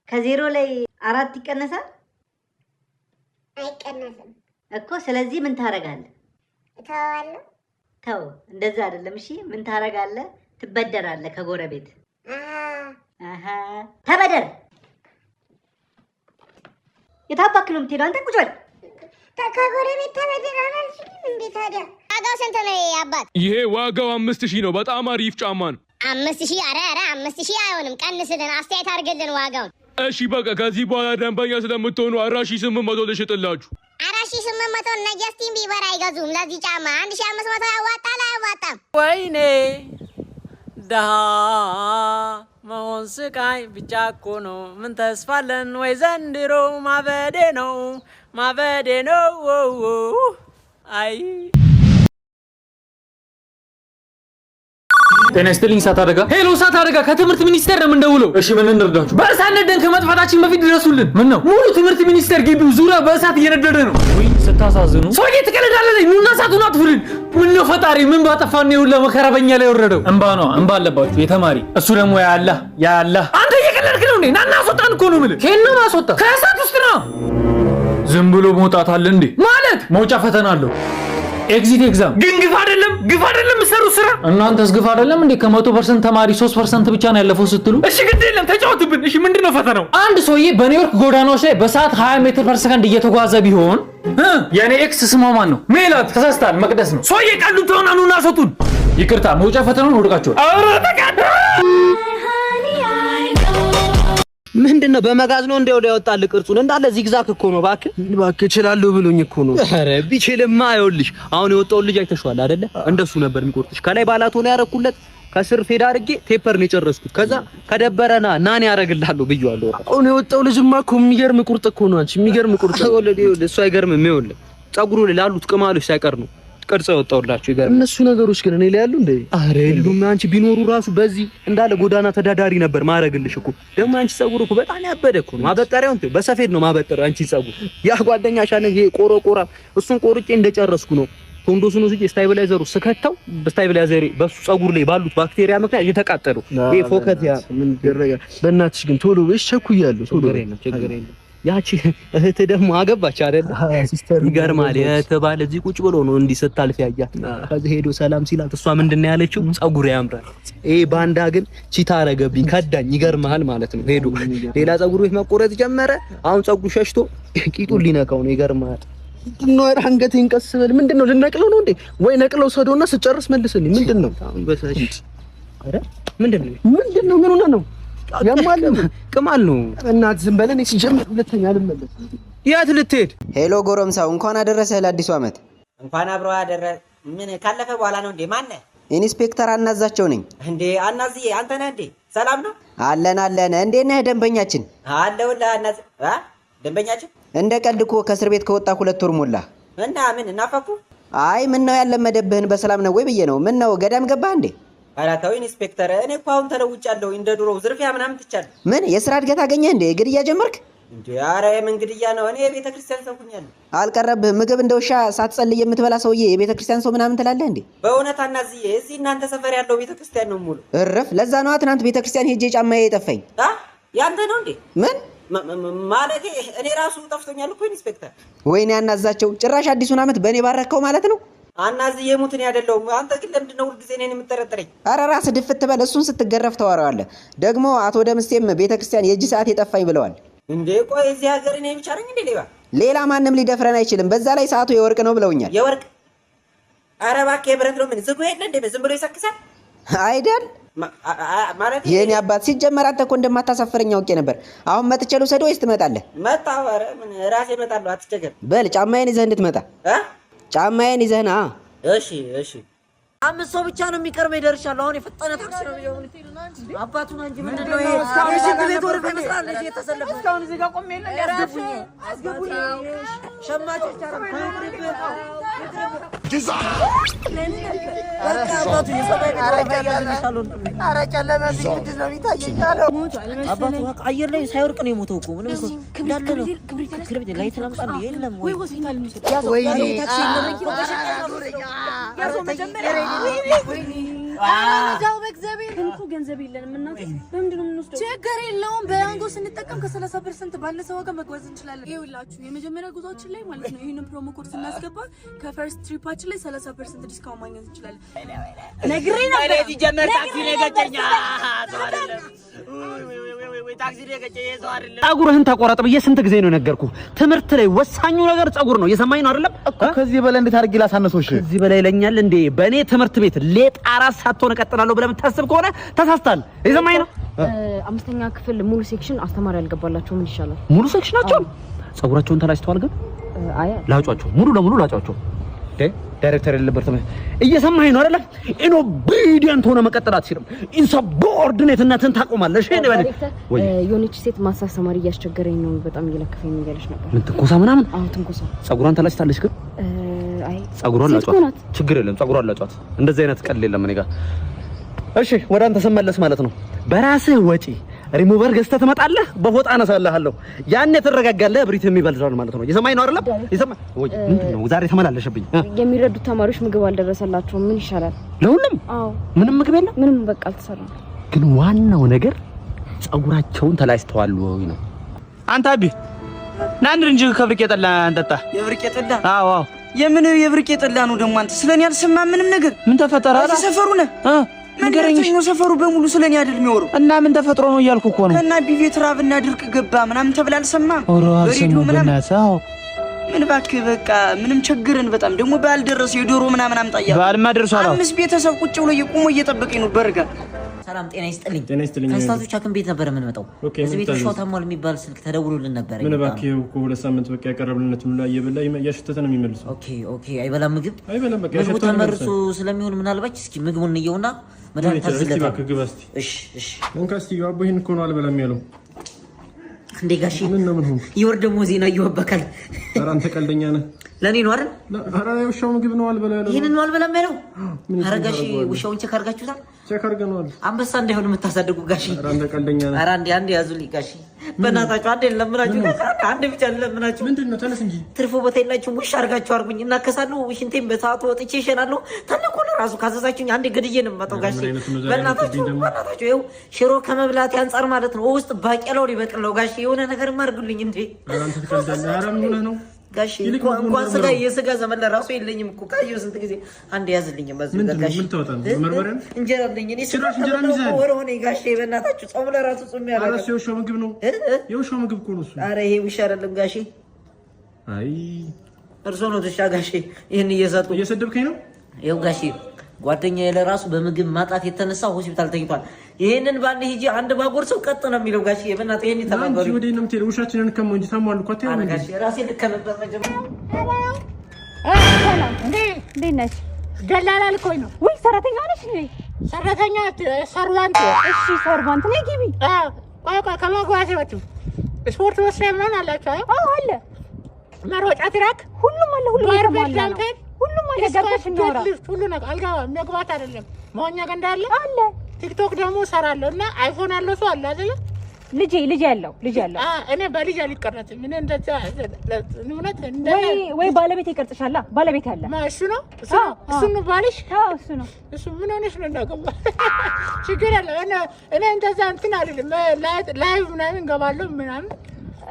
ከዜሮ ላይ አራት ይቀነሳል? አይቀነስም። እኮ። ስለዚህ ምን ታረጋለህ? እተወዋለሁ። ተው፣ እንደዛ አይደለም። እሺ ምን ታረጋለህ? ትበደራለህ ከጎረቤት። አሃ። አሃ፣ ተበደር። የታባክ ነው የምትሄደው አንተ? ቁጭ በል። ከጎረቤት ተበደር አላልሽኝም እንዴ ታዲያ? ዋጋው ስንት ነው ይሄ አባት? ይሄ ዋጋው 5000 ነው። በጣም አሪፍ ጫማ ነው። 5000? አረ አረ፣ 5000 አይሆንም። ቀንስልን፣ አስተያየት አድርግልን ዋጋውን። እሺ በቃ ከዚህ በኋላ ደንበኛ ስለምትሆኑ 4800 ልሽጥላችሁ። 4800 እነ ጀስቲን ቢበር አይገዙም። ለዚህ ጫማ 1500 ያዋጣል አያዋጣም? ወይኔ ደሃ መሆን ስቃይ ብቻ እኮ ነው። ምን ተስፋለን ወይ ዘንድሮ? ማበዴ ነው ማበዴ ነው። አይ። ጤና ይስጥልኝ። እሳት አደጋ። Hello፣ እሳት አደጋ፣ ከትምህርት ሚኒስቴር ነው የምንደውለው። እሺ ምን እንርዳችሁ? በእሳት ነደን ከመጥፋታችን በፊት ድረሱልን። ምን ነው? ሙሉ ትምህርት ሚኒስቴር ግቢው ዙሪያ በእሳት እየነደደ ነው። ውይ ስታሳዝኑ። ሰውዬ ትቀልዳለህ። ኑና እሳቱን አጥፉልን። ምን ነው ፈጣሪ፣ ምን ባጠፋን ነው ሁላ መከራ በኛ ላይ ወረደው? እንባ ነው እንባ አለባችሁ የተማሪ። እሱ ደግሞ ያአላህ ያአላህ። አንተ እየቀለድክ ነው እንዴ? ናና አስወጣን እኮ ነው የምልህ። ከየት ነው ማስወጣ? ከእሳት ውስጥ ነው። ዝም ብሎ መውጣት አለ እንዴ? ማለት መውጫ ፈተና አለው። Exit exam። ግን ግፍ አይደለም? ግፍ አይደለም የምትሰሩት ስራ? እናንተስ ግፍ አይደለም እንዴ? ከ100% ተማሪ 3% ብቻ ነው ያለፈው ስትሉ። እሺ ግድ የለም ተጫወትብን። እሺ ምንድነው ፈተናው? አንድ ሰውዬ በኒውዮርክ ጎዳናዎች ላይ በሰዓት 20 ሜትር per ሰከንድ እየተጓዘ ቢሆን የኔ ex ስሟ ማን ነው? ሜላት። ተሳስታል፣ መቅደስ ነው። ሰውዬ ቀልዱን ተውና ኑና አስወጡን። ይቅርታ፣ መውጫ ፈተናውን ወድቃችኋል። ኧረ ተቃ ምንድን ነው፣ በመጋዝ ነው እንደው ያወጣል ቅርጹን? እንዳለ zigzag እኮ ነው እባክህ። እባክህ እችላለሁ ብሎኝ እኮ ነው። ኧረ ቢችልማ ይኸውልሽ፣ አሁን የወጣውን ልጅ አይተሽዋል አይደለ? እንደሱ ነበር የሚቆርጥሽ። ከላይ ባላቶ ነው ያደረኩለት፣ ከስር fade አድርጌ taper ነው የጨረስኩት። ከዛ ከደበረና ናን ያደርግልሃለሁ ብዬዋለሁ። አሁን የወጣው ልጅማ እኮ የሚገርም ቁርጥ እኮ ነው። አንቺ የሚገርም ቁርጥ። ይኸውልህ ይኸውልህ፣ እሱ አይገርምም። ይኸውልህ ፀጉሩ ላይ ላሉት ቅማሎች ሳይቀር ነው ቅርጽ የወጣውላቸው። ይገርም። እነሱ ነገሮች ግን እኔ ላይ ያሉ እንዴ? አረ የሉም። አንቺ ቢኖሩ ራሱ በዚህ እንዳለ ጎዳና ተዳዳሪ ነበር ማረግልሽ እኮ። ደግሞ አንቺ ፀጉር እኮ በጣም ያበደ እኮ ነው። ማበጠሪያውን ተይው፣ በሰፌድ ነው ማበጠሪያው። አንቺ ፀጉር ያ ጓደኛሽ አለ ይሄ ቆሮቆራ፣ እሱን ቆርጬ እንደጨረስኩ ነው ቶንዶሱን ወስጄ stabilizer ኡ ስከተው በ stabilizer በሱ ፀጉር ላይ ባሉት ባክቴሪያ ምክንያት እየተቃጠሉ ይሄ ፎከት ያ ምን ይደረጋል? በእናትሽ ግን ቶሎ በሽ፣ ቸኩያለሁ። ቶሎ ችግር የለም ችግር የለም። ያቺ እህትህ ደግሞ አገባች አይደል? Sister። ይገርማል። የተባለ እዚህ ቁጭ ብሎ ነው እንዲህ ስታልፍ ያያት። ከዚህ ሄዶ ሰላም ሲላት እሷ ምንድን ነው ያለችው? ፀጉር ያምራል። ይሄ ባንዳ ግን cheat አረገብኝ፣ ከዳኝ። ይገርምሃል ማለት ነው። ሄዶ ሌላ ፀጉር ቤት መቆረጥ ጀመረ። አሁን ፀጉሩ ሸሽቶ ቂጡን ሊነካው ነው። ይገርምሃል። ምንድን ነው? ኧረ አንገቴን ቀስ በል። ምንድን ነው፣ ልነቅለው ነው እንዴ? ወይ ነቅለው ሰዶና ስጨርስ መልስልኝ። ምንድን ነው? አሁን በሰሽ ኧረ ምንድን ነው? ምንድን ነው? ምን ሆነህ ነው? ያማል። ቅማል ነው። እናት ዝም በል። እኔ ሲጀምር ሁለተኛ አልመለስም። የት ልትሄድ? Hello ጎረምሳው፣ እንኳን አደረሰህ ለአዲሱ ዓመት። እንኳን አብሮ አደረ። ምን ካለፈ በኋላ ነው እንዴ? ማነህ? ኢንስፔክተር አናዛቸው ነኝ። እንዴ አናዝዬ፣ አንተ ነህ እንዴ? ሰላም ነው? አለን አለን። እንዴት ነህ ደንበኛችን? አለሁልህ አናዝ አ ደንበኛችን። እንደ ቀልድ እኮ ከእስር ቤት ከወጣ 2 ወር ሞላ። እና ምን እናፈኩ? አይ ምን ነው ያለመደብህን በሰላም ነው ወይ ብዬ ነው። ምን ነው ገዳም ገባህ እንዴ? ኧረ ተው ኢንስፔክተር፣ እኔ እኮ አሁን ተለውጫለሁ። እንደ ድሮው ዝርፊያ ምናምን ትቻለሁ። ምን የስራ እድገት አገኘህ እንዴ? ግድያ ጀመርክ? እንዴ ኧረ የምን ግድያ ነው? እኔ የቤተ ክርስቲያን ሰው ሁኛለሁ። አልቀረብህም። ምግብ እንደ ውሻ ሳትጸልይ የምትበላ ሰውዬ የቤተ ክርስቲያን ሰው ምናምን ትላለህ እንዴ? በእውነት አናዝዬ፣ እዚህ እናንተ ሰፈር ያለው ቤተ ክርስቲያን ነው ሙሉ። እርፍ። ለዛ ነዋ ትናንት ቤተ ክርስቲያን ሄጄ ጫማዬ የጠፋኝ። አ ያንተ ነው እንዴ? ምን? ማለቴ እኔ ራሱ ጠፍቶኛል እኮ ኢንስፔክተር። ወይኔ አናዛቸው፣ ጭራሽ አዲሱን ዓመት በእኔ ባረከው ማለት ነው። አናዝዬ ሙት እኔ አይደለሁም። አንተ ግን ለምንድን ነው ሁልጊዜ እኔን የምጠረጥረኝ? አረ ራስህ ድፍት በል። እሱን ስትገረፍ ታወራዋለህ። ደግሞ አቶ ደምስቴም ቤተ ክርስቲያን የእጅ ሰዓት የጠፋኝ ብለዋል። እንዴ ቆይ እዚህ ሀገር እኔ ብቻ ነኝ እንዴ ሌባ? ሌላ ማንም ሊደፍረን አይችልም። በዛ ላይ ሰዓቱ የወርቅ ነው ብለውኛል። የወርቅ? ኧረ እባክህ የብረት ነው። ምን ዝጉ የለ እንዴ? ዝም ብሎ ይሰክሳል። አይደል? ማለት የኔ አባት፣ ሲጀመር አንተ እኮ እንደማታሳፍረኝ አውቄ ነበር። አሁን መጥቼ ልውሰድህ ወይስ ትመጣለህ? መጣሁ። ኧረ ምን ራሴ እመጣለሁ፣ አትቸገር። በል ጫማዬን ይዘህ እንድትመጣ። እ ጫማዬን ይዘህ ና። እሺ እሺ። አምስት ሰው ብቻ ነው የሚቀርበው። ይደርሻለሁ። አሁን የፈጠነ ታክሲ ነው የሚሆነው። አባቱን እንጂ ምንድን ነው ይሄ? የሽንት ቤት ወረፋ ይመስላል እዚህ የተሰለፈው። እስካሁን እዚህ ጋር ቆሜ የለ አስገቡኝ፣ አስገቡኝ። ሸማቾች ኧረ ይቅርብህ፣ ይቅርብህ። በቃ አባቱ የሰማይ ቤት ወረፋ እያዘንሻለሁ። ኧረ ጨለመብኝ። ምንድን ነው የሚታየኝ? አለው። አባቱ በቃ አየር ላይ ሳይወርቅ ነው የሞተው እኮ። ምንም እኮ እንዳለ ነው። ክብሪት ላይ ተላምጣ እንዴ? የለም ወይ? ያዘው ያዘው፣ ታክሲ የለም። ያዘው መጀመሪያ። እግዚአብሔር ግን እኮ ገንዘብ የለንም እናቴ። በምንድን ነው የምንወስደው? ችግር የለውም። በያንጎ ስንጠቀም ከ30% ባነሰ ዋጋ መጓዝ እንችላለን። ይኸውላችሁ የመጀመሪያ ጉዟችን ላይ ማለት ነው ይህንን promo code ስናስገባ ከ first trip ኣችን ላይ 30% discount ማግኘት እንችላለን። ነግሬ ነበር። ሲጀመር ታክሲ ነው የገጨኝ። ሰው አይደለም። ታክሲ ነው የገጨኝ፣ ይሄ ሰው አይደለም። ጸጉርህን ተቆረጥ ብዬ ስንት ጊዜ ነው የነገርኩህ? ትምህርት ላይ ወሳኙ ነገር ጸጉር ነው። እየሰማኝ ነው አይደለም? ከዚህ በላይ እንዴት አድርጌ ላሳነሰው? እሺ ከዚህ በላይ ይለኛል እንዴ? በእኔ ትምህርት ቤት ሌጣ ራስ ሳትሆን እቀጥላለሁ ብለህ የምታስብ ከሆነ ተሳስተሃል። እየሰማኝ ነው? አምስተኛ ክፍል ሙሉ section አስተማሪ አልገባላቸው፣ ምን ይሻላል? ሙሉ section ኣቸውን ጸጉራቸውን ተላጭተዋል ግን አይ። ላጯቸው፣ ሙሉ ለሙሉ ላጯቸው። ዳይሬክተር የሌለበት ትምህርት፣ እየሰማኸኝ ነው አይደለም? Inobedient ሆነ መቀጠል አትችልም። Insubordinate ነትን ታቆማለህ። እሺ እኔ ዳይሬክተር ወይ የሆነች ሴት maths አስተማሪ እያስቸገረኝ ነው፣ በጣም እየለከፈኝ ነው እያለች ነበር። ምን ትንኮሳ ምናምን? አዎ ትንኮሳ። ጸጉሯን ተላጭታለች ግን? አይ። ጸጉሯን ሴት እኮ ላጯት። ናት። ችግር የለም፣ ጸጉሯን ላጯት። እንደዚህ አይነት ቀልድ የለም እኔ ጋር። እሺ ወደ አንተ ስመለስ ማለት ነው በራስህ ወጪ ሪሙቨር ገዝተህ ትመጣለህ። በፎጣ አነሳልሃለሁ። ያኔ ትረጋጋለህ። እብሪት የሚበልዛል ማለት ነው። እየሰማኸኝ ነው አይደለም? እየሰማኸኝ ወይ? ምንድን ነው ዛሬ ተመላለሸብኝ? የሚረዱት ተማሪዎች ምግብ አልደረሰላቸውም። ምን ይሻላል? ለሁሉም? አዎ። ምንም ምግብ የለም። ምንም በቃ አልተሰራም። ግን ዋናው ነገር ጸጉራቸውን ተላጭተዋል ወይ ነው። አንተ አቢ፣ ና እንሂድ እንጂ ከብርቄ ጠላ እንጠጣ። የብርቄ ጠላ? አዎ። የምን የብርቄ ጠላ ነው ደግሞ? አንተ ስለኔ አልሰማህም ምንም ነገር? ምን ተፈጠረ? እዚህ ሰፈሩ ነህ? ንገረኝ። መንደርተኛው ሰፈሩ በሙሉ ስለኔ አይደል የሚወሩ? እና ምን ተፈጥሮ ነው እያልኩ እኮ ነው። ከና ቢቤት ራብና ድርቅ ገባ ምናምን ተብላ አልሰማህም? ኧረ በሬዲዮ አልሰማሁም። ምናምን። በእናትህ አዎ። ምን እባክህ በቃ ምንም ቸግረን በጣም፣ ደግሞ በዓል ደረሰ፣ የዶሮ ምናምን አምጣ እያሉ። በዓልማ ደርሷል። አዎ። አምስት ቤተሰብ ቁጭ ብሎ እየቆመ እየጠበቀኝ ነው በርጋ። ሰላም ጤና ይስጥልኝ። ጤና ይስጥልኝ። ከስታቶች ሐኪም ቤት ነበር የምንመጣው። እዚህ ቤት ምን ውሻው ታሟል የሚባል ስልክ ተደውሎልን ነበር። ምን እባክህ፣ ይኸው እኮ 2 ሳምንት በቃ ያቀረብልነት ምላ እየበላ እያሸተተ ነው የሚመልሰው። Okay፣ አይበላም ምግብ? አይበላም። በቃ ምግቡ ያሸተተ ነው ተመርሶ የሚመልሰው። ስለሚሆን ምናልባት እስኪ ምግቡን እንየውና መድኃኒት እስቲ ታዝለታል። እባክህ ግባ እስቲ። እሺ። እንካ እስቲ አቦ፣ ይሄን እኮ ነው አልበላም ያለው። እንዴ ጋሼ። ምን ነው፣ ምን ሆንክ? የወር ደመወዝ ዜና እየወበካል። ኧረ አንተ ቀልደኛ ነህ። ለእኔ ነው አይደል? ኧረ የውሻው ምግብ ነው አልበላ ያለው። ይህንን ነው አልበላም ያለው። ምን ኧረ ጋሼ ታደርገዋለህ? ውሻውን check አድርጋችሁታል? Check አድርገነዋል። አንበሳ እንዳይሆን የምታሳድጉ ጋሼ። ኧረ አንተ ቀልደኛ ነህ። ኧረ አንዴ አንዴ ያዙልኝ ጋሼ፣ በእናታችሁ አንዴ ልለምናችሁ፣ አንዴ ብቻ ልለምናችሁ። ምንድን ነው? ተነስ እንጂ። ትርፍ ቦታ የላችሁም። ውሻ አድርጋችሁ አድርጉኝ። እናከሳለሁ። ሽንቴን በሰዓቱ ወጥቼ እሸናለሁ። ተልኮ ለራሱ ካዘዛችሁኝ አንዴ ግድዬ ነው የምመጣው ጋሼ። ምን አይነቱ ነው ዛሬ በእናታችሁ ያመጡብኝ ደግሞ? በእናታችሁ ይኸው ሽሮ ከመብላት አንጻር ማለት ነው ውስጥ ባቄላው ሊበቅል ነው ጋሼ። የሆነ ነገር አድርጉልኝ እንዴ። ኧረ አንተ ትቀልዳለህ። ኧረ ምን ሆነህ ነው? ጋሼ ይልቅ እንኳን ምግቡን እንኳን ስጋ መርምረው። የስጋ ዘመን ለራሱ የለኝም እኮ ካየሁ ስንት ጊዜ። አንድ ያዝልኝ በዚህ ምንድን ነው? ጋሼ። ምን ታወጣለህ? መርመሪያ ነው? እንጀራ አለኝ እኔ ስጋ ጭራሽ እንጀራ ከበላሁ እኮ ይዘሃል? ወር ሆነኝ ጋሼ። በእናታችሁ ጾም ለራሱ ጾም ኧረ ያላውቅም። እሱ የውሻው ምግብ ነው። የውሻው ምግብ እኮ ነው እሱ። ኧረ ይሄ ውሻ አይደለም ጋሼ። አይ። እርሶ ነው ውሻ ጋሼ። ይህን እየሰጡ እየሰደብከኝ ነው? ይኸው ጋሼ፣ ጓደኛዬ ለራሱ በምግብ ማጣት የተነሳ ሆስፒታል ተኝቷል። ይህንን በአንድ ሂጂ አንድ ባጎርሰው ቀጥ ነው የሚለው ጋሼ። በእናትህ ይሄን አንቺ ተባበሩ። ወዴት ነው የምትሄደው? ውሻችንን ከመው እንጂ ታሟል እኮ አታየውም እንዴ? ጋሼ ራሴ ልከምበት መጀመሪያ። ሰላም፣ እንዴት ነሽ? ደላላ ልኮኝ ነው። ውይ ሰራተኛ ነሽ እንዴ? ሰራተኛ servant። እሺ servant ነይ ግቢ። ቆይ ቆይ፣ ከመግባቴ በፊት ስፖርት መስሪያ ምናምን አላችሁ? አዎ አለ። መሮጫ track፣ ሁሉም አለ። ሁሉም barbell፣ የተሟላ ነው። Dumbbell፣ ሁሉም አለ። ገብተሽ እናውራ። Lift፣ ሁሉ ነገር። አልገባም፣ መግባት አይደለም፣ መዋኛ ገንዳ አለ። አለ። ቲክቶክ ደግሞ እሰራለሁ እና አይፎን ያለው ሰው አለ አይደለ? ልጄ ያለው ልጅ ያለው። እኔ በልጅ አልቀረጽም። እኔ እንደዛ እውነት ወይ ወይ ባለቤት ይቀርጽሻላ። ባለቤት አለ። እሱ ነው እሱ ነው እሱ ነው ባልሽ? አዎ እሱ ነው። እሱ ምን ሆነሽ ነው እንዳገባ? ችግር የለም። እኔ እንደዛ እንትን አይደለም። Live ምናምን እገባለሁ ምናምን።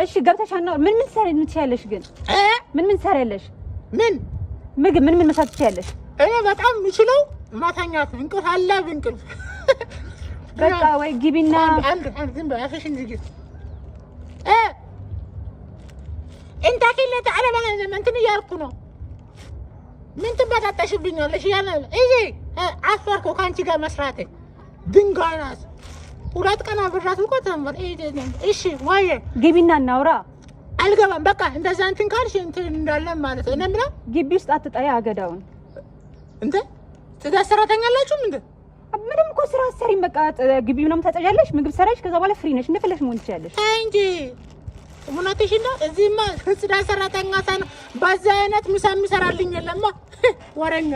እሺ ገብተሽ አናውራ። ምን ምን ትሰሪ ትችያለሽ ግን? ምን ምን ትሰሪያለሽ? ምን ምግብ ምን ምን መስራት ትችያለሽ? እኔ በጣም የምችለው ማተኛት ነው። እንቅልፍ አለ እንቅልፍ። በቃ ወይ ግቢና አንድ አንድ ዝም በይ፣ አፍሽን ዝጊ። እንታ ኪለ ተዓለ እንትን እያልኩ ነው። ምን ትበጣጠሽብኛለሽ? እያለ እዚ አፈርኩ ከአንቺ ጋር መስራቴ። ድንጋይ ናት። 2 ቀን አብሬያት እኮ ተንበር። እሺ ወይ ግቢና እናውራ። አልገባም። በቃ እንደዛ እንትን ካልሽ እንትን እንዳለን ማለት ነው። እኔ የምለው ግቢ ውስጥ አትጣይ አገዳውን። እንተ ጽዳት ሰራተኛ አላችሁም እንደ? ምንም እኮ ስራ አትሰሪም። በቃ ግቢ ምናምን ታጸጃለሽ፣ ምግብ ሰራሽ፣ ከዛ በኋላ free ነሽ፣ እንደፈለግሽ መሆን ትችያለሽ። ተይ እንጂ፣ እውነትሽን ነው። እዚህማ ጽዳት ሰራተኛ ሳይሆን በዛ አይነት ምሳ የሚሰራልኝ የለማ ወረኛ።